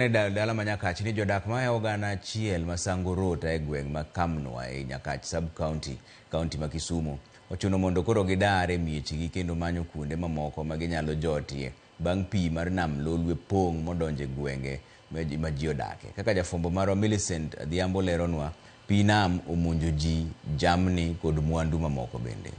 E dala ma Nyakach ni jodak mahewo gana achiel ma Sango Rota e gweng' ma Kamnwa ei Nyakach sub-county, kaunti ma Kisumu, ochuno mondo koro gidar e miechgi kendo manyo kuonde mamoko ma ginyalo jotie bang' pi mar nam Lolwe pong' modonjo e gwenge ma ji odake. Kaka jafwambo marwa Millicent Adhiambo leronwa, pi nam omonjo ji, jamni kod mwandu mamoko bende.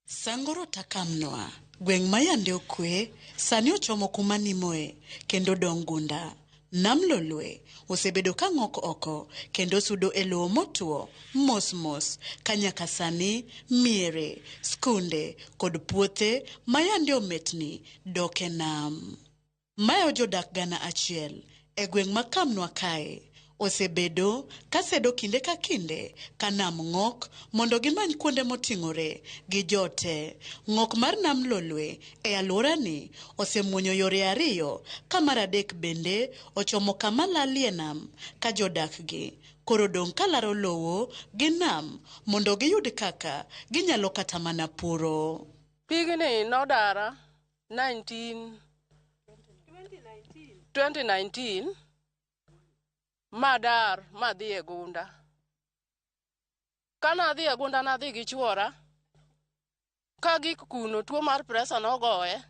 Sangoro Takamnwa, gweng' ma yande okwe, sani ochomo kuma nimoe kendo dong' gunda. Nam Lolwe osebedo ka ng'ok oko kendo sudo e lowo motwo mos mos ka nyaka sani miere, skunde kod puothe ma yande ometni dok e nam. Mayo jodak 1000 e gweng' ma Kamnwa kae osebedo ka sedo kinde ka kinde ka nam ng'ok mondo gimany kuonde moting'ore gi jote. Ng'ok mar nam Lolwe e alworani osemuonyo yore ariyo ka mar adek bende ochomo kama lalie nam ka jodak gi koro dong' ka laro lowo gi nam mondo giyud kaka ginyalo kata mana puro. Pigni nodara 2019 madar madhi e gunda. Ka nadhi e gunda nadhi gi chuora. Kagik kuno tuo mar presa nogoye.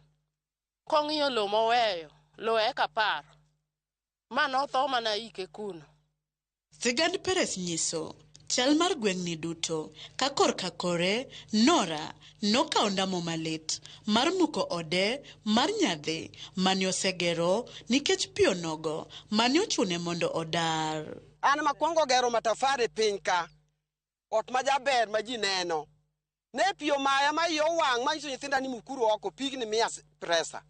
Kong'iyo lowo moweyo, lowo eka 10. Ma notho mana ike kuno. Sigand Peres nyiso chal mar gweng'ni duto ka korka kore Nora nokawo ndamo malit mar muko ode mar nyadhi mane osegero nikech pi onogo mane ochune mondo odar. An makwongo gero matafari piny ka, ot majaber ma ji neno. Ne pi omaya ma iye owang' manyiso nyithinda ni mukuru oko pigni miya presa.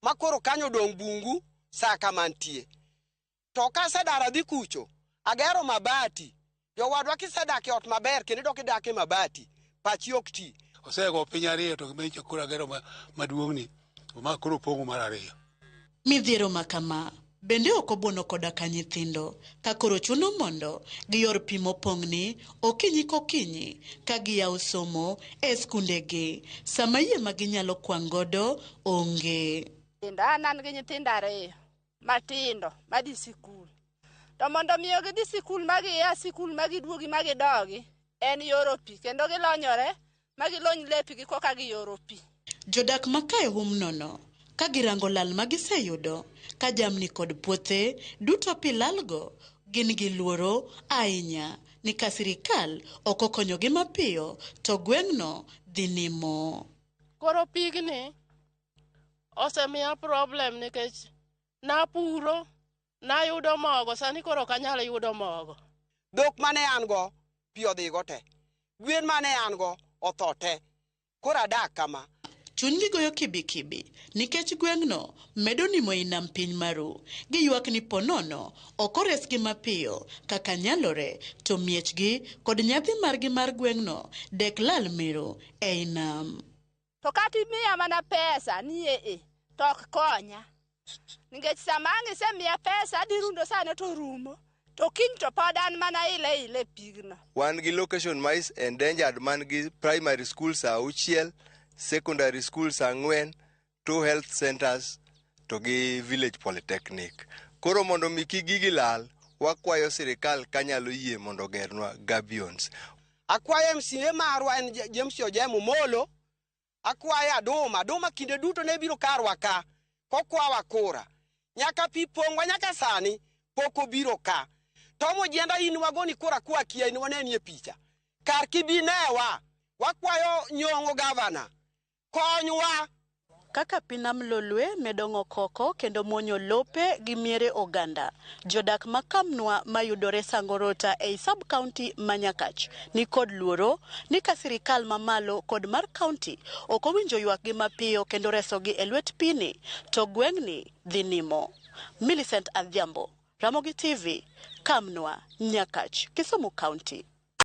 Ma koro kanyo odong' bungu sa kama antie. To kasedar adhi kucho, agero mabati. Jowadwa kisedak e ot maber kendo idok idak e mabati, pachi ok ti. Osego piny ariyo to gimenyo koro agero maduong'ni, ma koro pong'o mar ariyo. Midhiero ma kama bende ok obuono koda ka nyithindo ka koro chuno mondo giyor pi mopong'ni okinyi kokinyi ka giyawo somo e skundegi sama yie ma ginyalo kwang' godo onge. An an gi nyithindo ariyo matindo madhi sikul. To mondo miyo gidhi sikul ma gia sikul ma giduogi ma gidogi en yoro pi kendo gilonyore ma gilony lepgi koka giyoro pi. Jodak ma kae hum nono ka girango lal ma giseyudo ka jamni kod puothe duto pi lalgo gin gi luoro ahinya ni ka sirikal ok okonyogi mapiyo to gweng'no dhi nimo. Koro pigni osemiya problem nikech napuro, nayudo mogo, sani koro ok anyal yudo mogo. Dhok mane an go, pi odhigo te. Gwen mane an go, otho te. Koro adak kama. Chunygi goyo kibikibi nikech gweng'no medo nimo ei nam piny maru. Giywak ni ponono ok oresgi mapiyo kaka nyalore to miechgi kod nyadhi margi mar gweng'no dek lal miru ei nam. To kata imiya mana pesa ni e to ok konya. Nikech sama ang' isemiya pesa adhi rundo sano to rumo. To kiny to pod an mana ile ile pigno. Wan gi location ma is endangered man gi primary schools 6, secondary schools 4, 2 health centers to gi village polytechnic. Koro mondo mi kik gigi lal, wakwayo sirikal kanyalo yie mondo ogernwa gabions. Akwayo MCA marwa en James Ojemo Molo. Akwayo Aduma, Aduma kinde duto ne biro karwa ka, kokwawa kura. Nyaka pi pong'wa nyaka sani, pok obiro ka. Tom Ojienda in wagoni kura kwa kia in wanenie picha. Kar kibi newa, wakwayo Nyong'o gavana, konywa. Kaka pi nam Lolwe medo ng'ok oko kendo muonyo lope gi miere oganda. Jodak ma Kamnwa mayudore Sangorota ei sub-county ma Nyakach ni kod luoro ni ka sirikal mamalo kod mar county ok owinjo ywakgi mapiyo kendo resogi e lwet pini to gweng'ni dhi nimo. Millicent Adhiambo, Ramogi TV, Kamnwa, Nyakach, Kisumu County.